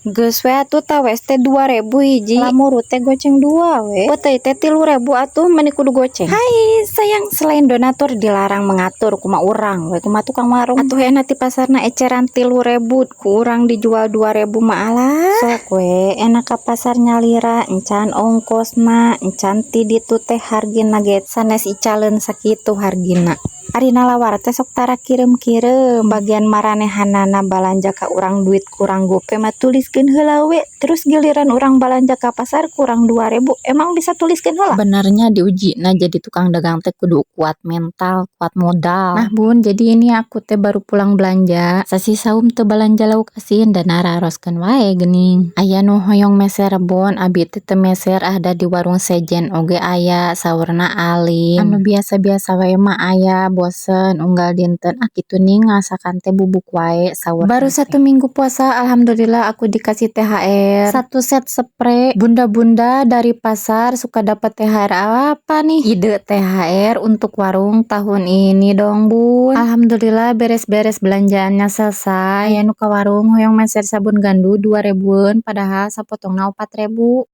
Geus we atuh, tawes teh 2000 hiji. Lamuru teh goceng dua we. Peuteuy teh 3000 atuh, meni kudu goceng. Hai sayang, selain donatur dilarang mengatur, kumaha urang we, kumaha tukang warung. Atuh enak di pasarna eceran 3000, ku urang dijual 2000 mah, alah. Sok we enak ka pasar nyalira, encan ongkosna, encan ti ditu teh hargina ge sanes icaleun sakitu hargina. Ari nalawar teh sok tara kireum-kireum, bagian maranehanana balanja ka urang duit kurang gope mah tuliskeun heula we. Terus giliran urang balanja ka pasar kurang 2000, emang bisa tuliskeun heula? Benernya diuji nah, jadi tukang dagang teh kudu kuat mental, kuat modal. Nah Bun, jadi ini aku teh baru pulang belanja. Sasi saum teu balanja lauk asin dan nararoskeun wae geuning. Aya nu hoyong meser rebon, abi teh teu meser, ada di warung sejen oge aya, saurna alim. Anu biasa-biasa wae mah aya, bosen unggal dinten ah kitu ning ngasakan teh bubuk wae saurna. Baru satu minggu puasa, alhamdulillah aku dikasih THR satu set sprei. Bunda-bunda dari pasar suka dapat THR apa nih? Ide THR untuk warung tahun ini dong, Bun. Alhamdulillah beres-beres belanjaannya selesai. Aya nu ka warung hoyong meser sabun gandu 2000-an, padahal sapotongna 4000.